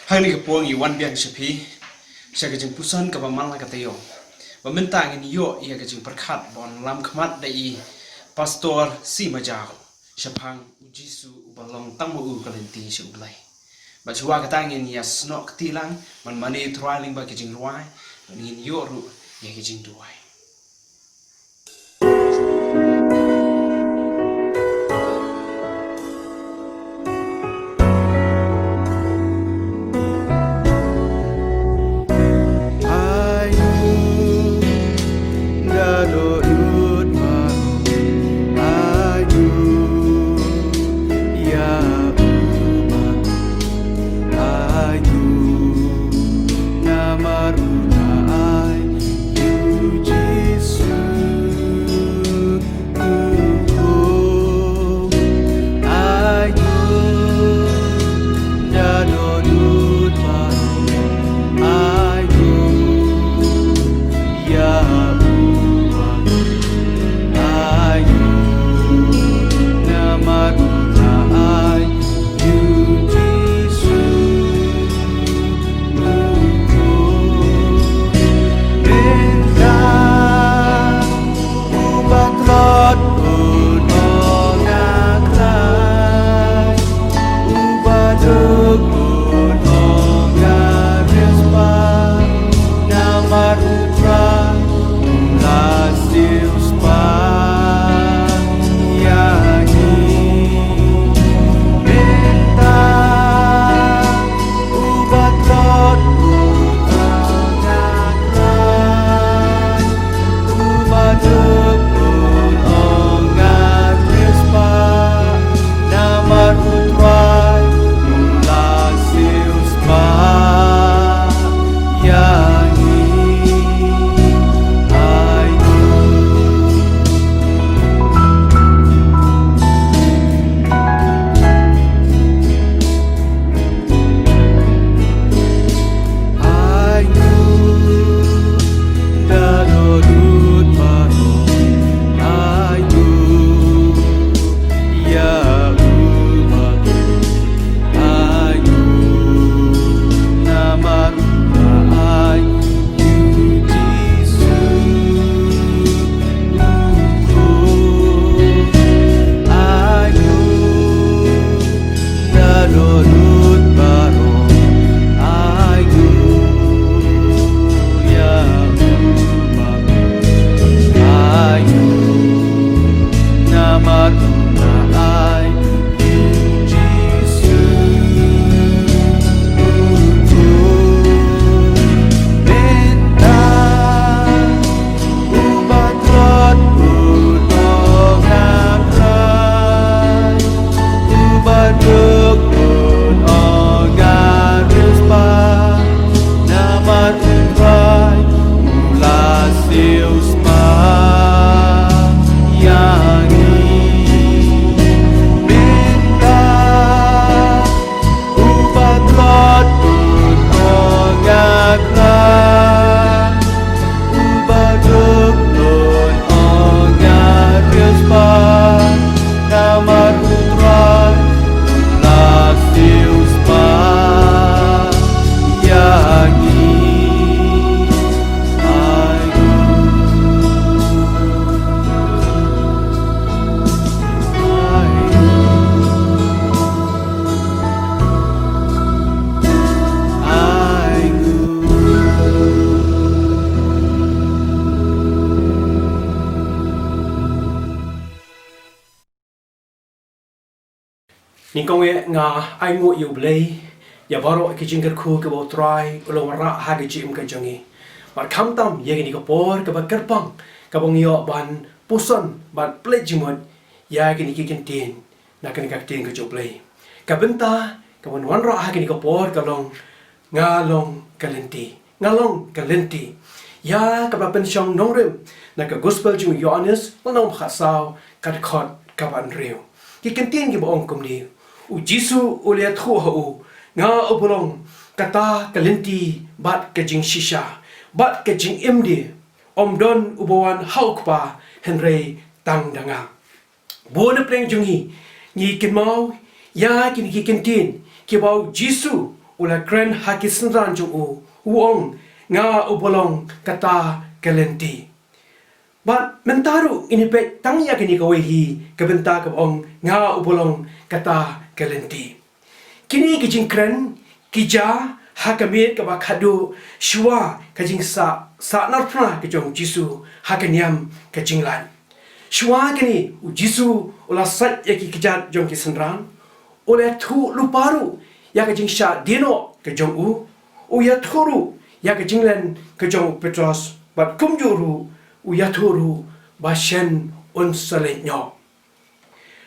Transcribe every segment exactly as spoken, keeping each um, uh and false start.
Ha kane ka por ngi wan biang sha phi sha ka jingpuson kaba man la ka taïew. Ba mynta ngin ïoh ïa ka jingpyrkhat ba wanlam khmat da i Pastor C. Majaw shaphang U Jisu uba long tang ma u ka lynti sha U Blei. Bad shuwa kata ngin ïa snoh kti lang ban mane Trai lyngba ka jingrwai, bad ngin ïoh ruh ïa ka jingduwai. Nyngkong eh nga ainguh ïa U Blei ïa baroh ki jingkyrkhu kiba U Trai u la wanrah ha ka jingim ka jong ngi. Bad khamtam ïa kane ka por kaba kyrpang kaba ngi ïoh ban puson bad pynleit jingmut ïa kine ki kyntien na kane ka ktien ka jong U Blei. Ka bynta kaban wanrah ha kane ka por ka long Nga long ka lynti. Nga long ka lynti. Ïa kaba pynshong nongrim na ka gospel jong u Ïoannis, lynnong ba khatsaw, ka dkhot kaba hynriew. Ki kyntien kiba ong kumne. U Jisu u la ïathuh ha u, nga uba long kata ka lynti bad ka jingshisha bad ka jingim die. Ym don uba wan ha u Kpa hynrei tang da nga. Bun na pdeng jong ngi, ngi kynmaw ïa kine ki kyntien kiba u Jisu U la kren ha ki synran jong u, u ong, nga uba long kata ka lynti. Bad mynta ruh ngin ïa peit tang ïa kane kawei hi ka bynta kaba ong nga uba long kata ka lynti. Kine ki jingkren ki jia ha ka miet kaba khadduh shuwa ka jingsah, sah narphna ka jong u Jisu ha ka niam ka jinglait. Shuwa kane u Jisu u la sait ïa ki kjat jong ki synran, u la ïathuh lypa ruh ïa ka jingshah die noh ka jong u, u ïathuh ruh ïa ka jinglen ka jong u Petros, bad kumjuh ruh u ïathuh ruh ba shen un sa leit noh.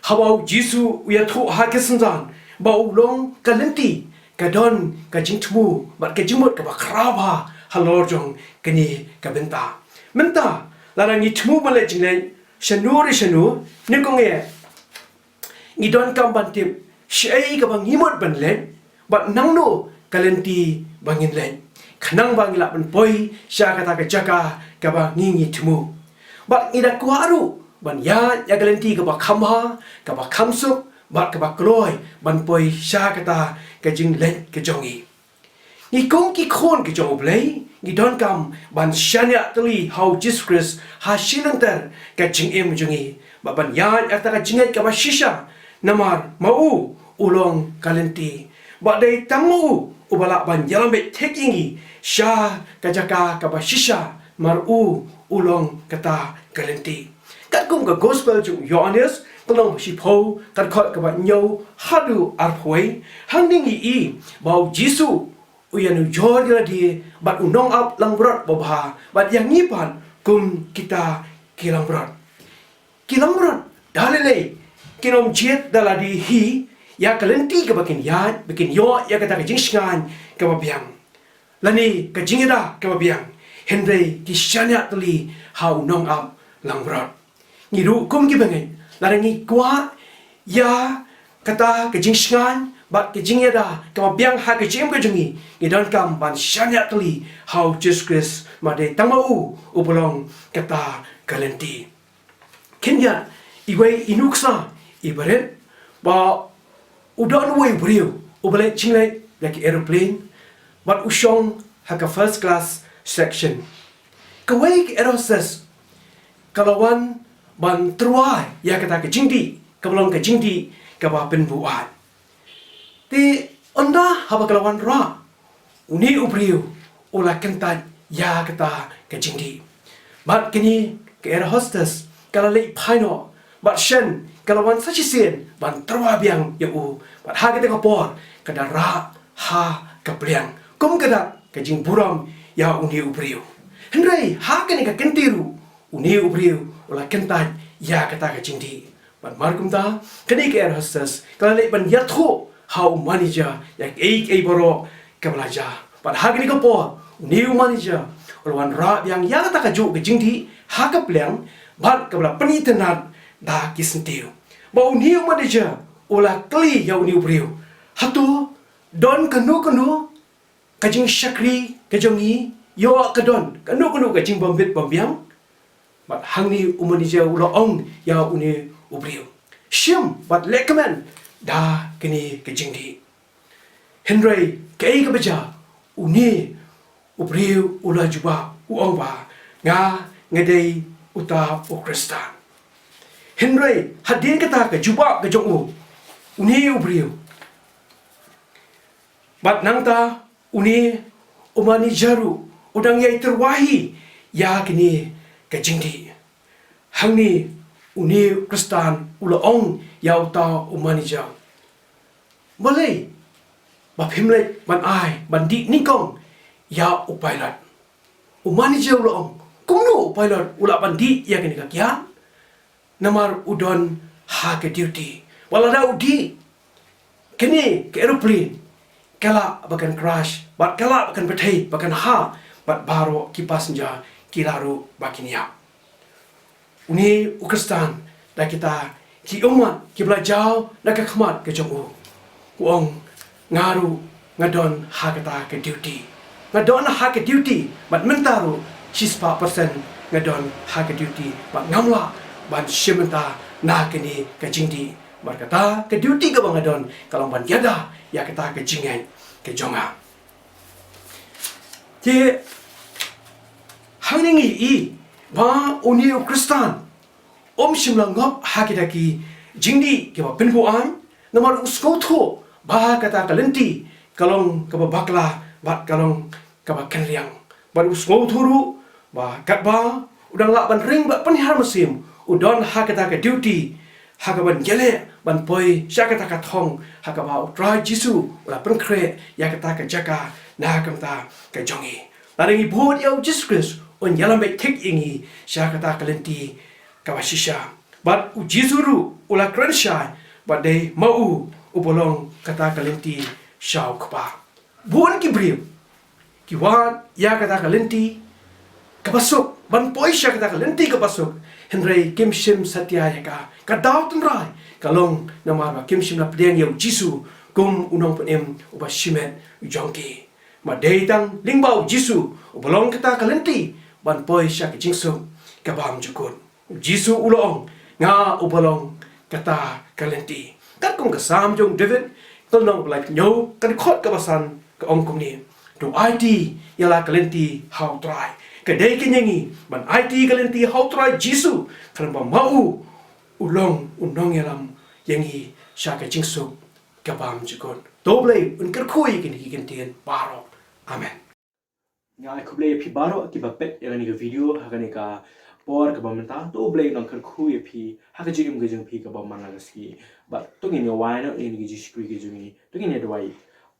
Haba u Jisu u ïathuh ha ki synran ba u long ka lynti, ka don ka jingthmu bad ka jingmut kaba khraw bha halor jong kane ka bynta. Mynta, lada ngi thmu ban leit jingleit shano re shano, nyngkong eh ngi donkam ban tip shaei kaba ngi mut ban leit, bad nangno ka lynti ba ngin leit, khnang ba ngi lah ban poi sha kata ka jaka kaba ngi ngi thmu. Bad ngi da kwah ruh ban ïaid ïa ka lynti kaba kham bha, kaba kham suk, bad kaba kloi ban poi sha kata ka jingleit ka jong ngi. Ngi kum ki khun ki jong U Blei, ngi donkam ban shaniah tylli ha u Jisu Khrist ha shi lynter ka jingim jong ngi, bad ban ïaid ïa kata ka jingngeit kaba shisha, namar ma u u long ka lynti. Bad dei tang ma u uba lah ban ïalam beit thik ïa ngi sha ka jaka kaba shisha, namar u u long kata ka lynti. Katkum ka gospel jong u Ïoannis, ka lynnong ba shiphew, ka dkhot kaba hynñiew haduh arphew wei, hangne ngi i ba u Jisu u ïanujor ïa lade bad u nongap langbrot babha bad ïa ngi pat kum kita ki langbrot. Ki langbrot da lei lei kin ym jied da lade hi ïa ka lynti kaba kin ïaid, ba kin ïoh ïa kata ka jingshngaiñ kaba biang lane ka jingïada kaba biang, hynrei ki shaniah tylli ha u nongap langbrot. Ngi ruh kum ki bangeit, lada ngi kwah ïa kata ka jingshngaiñ bad ka jingïada kaba biang ha ka jingim ka jong ngi, ngi donkam ban shaniah tylli ha u Jisu Khrist, namar dei tang ma u uba long kata ka lynti. Khyndiat, iwei i nuksa iba rit ba u don uwei u briew uba leit jingleit da ka aeroplane bad u shong ha ka first class section. Kawei ka air hostess ka la wan ban tyrwa ïa kata ka jingdih, kaba long ka jingdih kaba pynbuaid. Te ynda haba ka la wanrah, une u briew u la kyntait ïa kata ka jingdih. Bad kane ka air hostess ka la leit phai noh, bad shen ka la wan sa shisien ban tyrwa biang ïa u. Bad ha kata ka por ka da rah ha ka pliang kum ka dak ka jingburom ïa une u briew. Hynrei ha kane ka kynti ruh une u briew u la kyntait ïa kata ka jingdih. Bad mar kumta, kane ka air hostess ka la leit ban ïathuh ha u manager ïa kaei kaei baroh kaba la jia. Bad ha kane ka por une u manager u la wanrah biang ïa kata kajuh ka jingdih ha ka pliang, bad kaba la pynitynnad da ki syntiew. Bad une u manager u la kylli ïa une u briew, hato don kano kano ka jingshakri ka jong ngi, ïoh ka don kano kano ka jingbym bit bym biang? Bad hangne u manager u la ong ïa une u briew, shim bad lehkmen da kane ka jingdih. Hynrei kaei kaba jia? Une u briew u la jubab, u ong ba, nga, nga dei uta u Khristan. Hynrei hadien kata ka jubab ka jong u, une u briew, bad nangta une u manager ruh u dang ïai tyrwa hi ïa kane ka jingdih. Hangne une u Khristan u la ong ïa uta u manager, balei ba phim leit ban ai ban dih nyngkong ïa u pilot? U manager u la ong, kumno u pilot u lah ban dih ïa kane ka kiad? Namar u don ha ka duty. Wat lada u dih, kane ka aeroplane ka lah ba kan crash, bad ka lah ba kan pyrthei, ba kan hap, bad baroh ki passenger ki lah ruh ba kin ïap. Une u Khristan da kita ki ummat kiba la jaw na ka khmat ka jong u, u ong, nga ruh nga don ha kata ka duty. Nga don ha ka duty, bad mynta ruh shispah percent nga don ha ka duty, bad ngam lah ban shim bynta na kane ka jingdih. Namar kata ka duty kaba nga don ka long ban ïada ïa kata ka jingngeit ka jong nga. Te hangne ngi ïohi ba une u Khristan um shym la ngop ha kita ki jingdih kiba pynbuaid, namar u sngewthuh ba kata ka lynti ka long kaba bakla bad ka long kaba kynriang. Bad u sngewthuh ruh ba katba u dang lah ban ring bad pynhiar mynsiem, u don ha kata ka duty ha kaban ïaleh ban poi sha kata ka thong ha kaba U Trai Jisu u la pynkhreh ïa kata ka jaka na ka bynta ka jong ngi. Lada ngi bud ïa U Jisu Khrist, un ïalam beit thik ïa ngi sha kata ka lynti kaba shisha. Bad U Jisu ruh u la kren shai, bad dei ma u uba long kata ka lynti sha u Kpa. Bun ki briew ki wad ïa kata ka lynti kaba suk ban poi sha kata ka lynti kaba suk, hynrei kim shym satia ïa ka. Ka daw tynrai ka long namar ba kim shym la pdiang ïa U Jisu kum U Nongpynim uba shimet u jong ki. Ma dei tang lyngba U Jisu uba long kata ka lynti ban poi sha ka jingsuk ka bymjukut. U Jisu u la ong, nga uba long kata ka lynti. Katkum ka Salm jong u David, ka lynnong ba laiphew hynñiew, ka dkhot kaba san, ka ong kumne: To aiti ïa la ka lynti ha U Trai. Ka dei ka jong ngi ban aiti ka lynti ha U Trai Jisu, khnang ba ma u u long u nongïalam ïa ngi sha ka jingsuk ka bymjukut. To Blei un kyrkhu ïa kine ki kyntien baroh. Amen. Nga ai khublei ïa phi baroh kiba peit ïa kane ka video ha kane ka por kaba mynta. To Blei un kyrkhu ïa phi ha ka jingim ka jong phi kaba man la ka sngi. Bad to ngin ïa wai noh ïa kane ka jingshakri ka jong ngi. To ngin ïa duwai.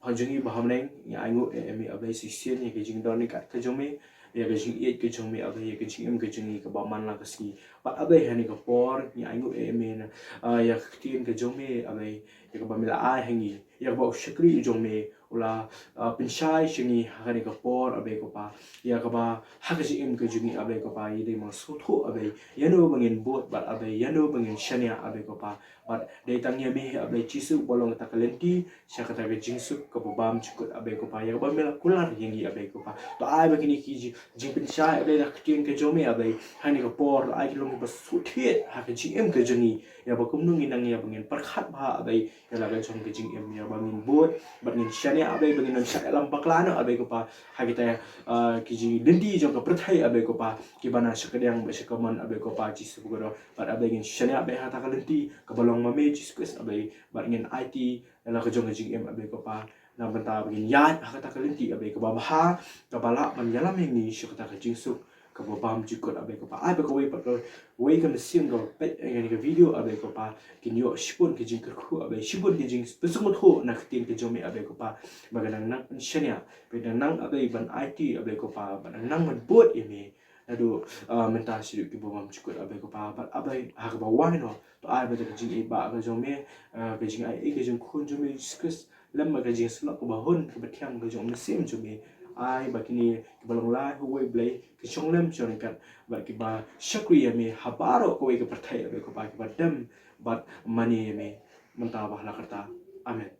Kpa jong ngi ba ha bneng, ngi ainguh ïa me A Blei, shisien ïa ka jingdon ïa ka jong me, ïa ka jingïeit ka jong me A Blei, ïa ka jingim ka jong ngi kaba man la ka sngi. Bad A Blei, ha kane ka por ngi ainguh ïa me na, ah, ïa ka ktien ka jong me A Blei, ïa kaba me la ai ha ngi, ïa kaba u shakri u jong me u la, ah, pynshai sha ngi ha kane ka por A Blei ko Pa. Ïa kaba ha ka jingim ka jong ngi A Blei ko Pa, ïa dei ma sngewthuh A Blei ïano ba ngin bud bad A Blei ïano ba ngin shaniah A Blei ko Pa. Bad dei tang ïa me A Blei Jisu ba long kata ka lynti sha kata ka jingsuk kaba bymjukut A Blei ko Pa, ïa kaba me la kular ïa ngi A Blei ko Pa. To ai ba kine ki ji-, jingpynshai A Blei na ka ktien ka jong me A Blei ha kane ka por, to ai ki long kiba sngewthuh ha ka jingim ka jong ngi, ïa ba kumno ngin nang ïa ba ngin pyrkhat bha A Blei ïa la ka jong ka jingim, ïa ba ngin bud bad ngin shaniah A Blei, ba ngin ym shaniah lam bakla noh A Blei ko Pa ha kita, ah, ki jinglynti jong ka pyrthei A Blei ko Pa, kiba na shakdiang bad shakamon A Blei ko Pa Jisu ba kordor. Bad A Blei ngin shaniah A Blei ha kata ka lynti kaba long ma me Jisu Khrist A Blei, bad ngin aiti ïa la ka jong ka jingim A Blei ko Pa, na bynta ba ngin ïaid ha kata ka lynti A Blei kaba bha, kaba lah ban ïalam ïa ngi sha kata ka jingsuk kaba bymjukut A Blei ko Pa. Ai ba kawei pat kawei ka mynsiem kaba peit ïa kane ka video A Blei ko Pa, kin ïoh shibun ka jingkyrkhu A Blei, shibun ka jingpynsngewthuh na ka ktien ka jong me A Blei ko Pa, ba kan nang nang pynshaniah, ba kan nang A Blei ban aiti A Blei ko Pa, ba kan nang ban bud ïa me naduh, ah, mynta shaduh kiba bymjukut A Blei ko Pa. Bad A Blei ha kaba wai noh, to ai ba da ka jingïeit ba ka jong me, ah, ka jingaiei ka jong u Khun jong me Jisu Khrist, lem bad ka jingïasyllok kaba hun kaba thiang ka jong u Mynsiem jong me, ai ba kine kiba long lai ha uwei U Blei, ki shong lem shong ryngkat bad kiba shakri ïa me ha baroh kawei ka pyrthei A Blei ko Pa, kiba dem bad mane ïa me mynta bad ha la karta. Amen.